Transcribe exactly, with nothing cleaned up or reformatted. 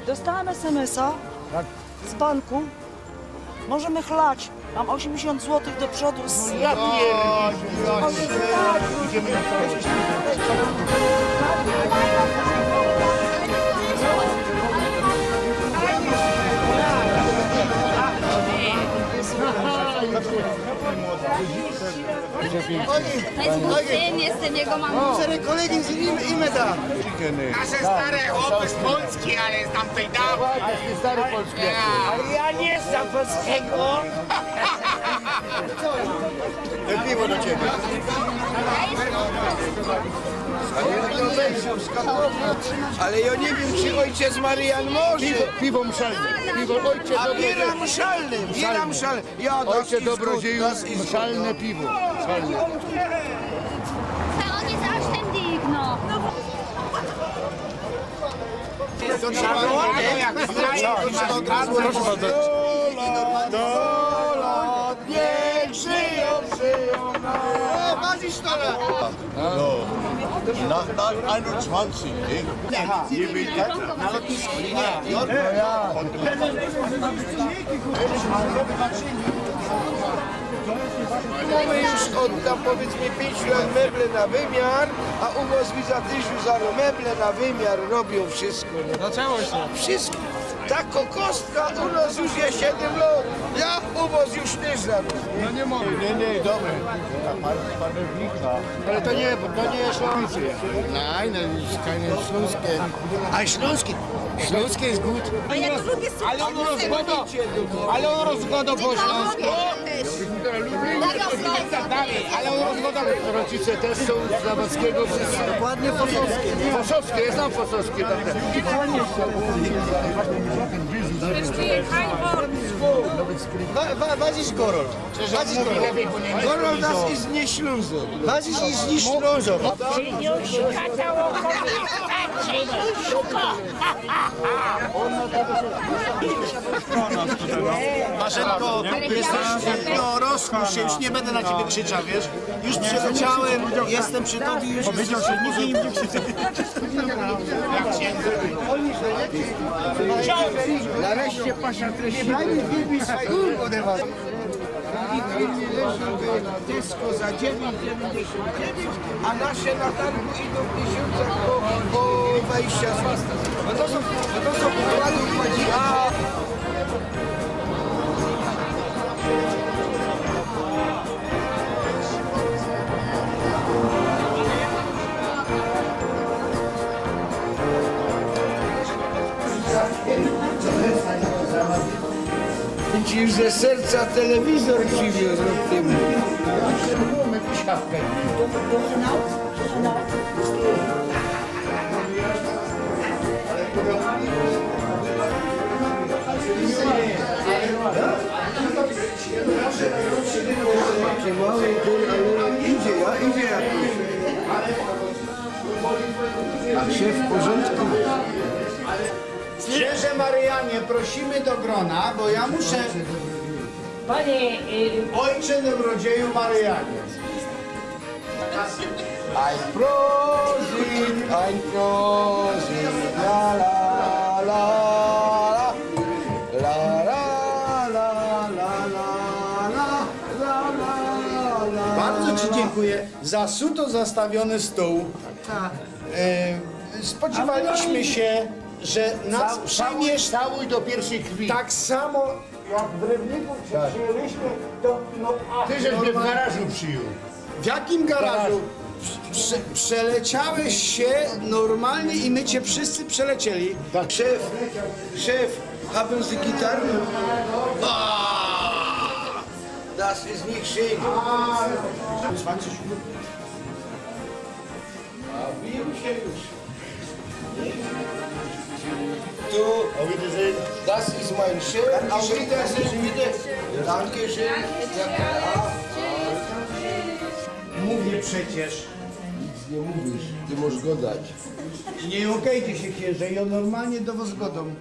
Dostałam S M S-a z banku. Możemy chlać. Mam osiemdziesiąt złotych do przodu. Z... Ja pierdolę. Idziemy na całość. To jest mój syn, jestem jego mamą. Unsere Kollegin sin Imeda. Nasze stare chłopy z Polski, ale z tamtej dawki. Stary polski. Ale ja nie znam polskiego. Piwo do ciebie. Ale ja nie wiem, czy ojciec Marian może. Piwo mszalne. Piwo ojcze A dobre. Bira mszalny, Bira mszalny. Ja, Ojcze dobrodzieju, mszalne piwo. Mszalne. To on jest aż ten digno. Proszę bardzo. Niech żyją, żyją. O, patrz, to No. Nach, nach einundzwanzig, ne? Już od tam, powiedzmy, pięciu lat meble na wymiar, a u was mi za tydzień za meble na wymiar robią wszystko. No. Na całość. Wszystko. Taka kostka u nas już jest siedem lat. Ja u was już nie znam. No nie mogę. Nie, nie, dobry. Pan, pan Wnika. Ale to nie, bo to nie jest Śląskie. Nein, nein, keine Śląskie. A Śląskie? Śląskie jest gut. A ja to lubię Ale on rozgodo, ale on rozgodo po śląsku. Dalej, ale on rozgodo. Rodzice też są z Zawadzkiego. Dokładnie Fosowskie. Fosowskie, ja znam Fosowskie. Tak, tak. Wa, wa, was ist Gorold? Was ist Gorold? Gorold, das ist nicht Schlązor. Was ist, ist nicht Schlązor? Marzenko, jesteś, no, rozchmurz się, już nie będę na ciebie krzyczał, wiesz? Już przeleciałem, jestem przy tobie, już... Powiedział, że nigdy nie będzie krzyczeć. Nareszcie pasza treści. Tesco za dziewięć dziewięćdziesiąt dziewięć, a nasze na targu idą w tysiącach po, po dwadzieścia złotych. No to są, no to są układy, układy. A Ci już ze serca telewizor przywiózł rok temu. Taki mały, ty, ale idzie, ja, idzie jakoś. A się w porządku? Księże Marianie, prosimy do grona, bo ja muszę... Panie, y, Ojcze dobrodzieju Marianie. Ein Prosit, ein Prosit, la, la, la, la. La, la, la, la, la, la, la, la, la. Bardzo ci dziękuję za suto zastawiony stół. E, spodziewaliśmy się, że nas przyjmiesz Całuj do pierwszej krwi. Tak samo jak w Rybniku cię przyjęliśmy, to no a Ty żeś mnie w normalnie- garażu przyjął. W jakim garażu? Prze przeleciałeś się normalnie i my cię wszyscy przelecieli. Tak. Szef, szef, haben Sie Gitarren? Ah, das ist nicht schön. A bił się już. Tu, das ist mein Chef. Auf Wiedersehen, bitte. Dankeschön. Mówię przecież. Nic nie mówisz, ty możesz godać. Nie jąkajcie się, księże, ja normalnie do was godam.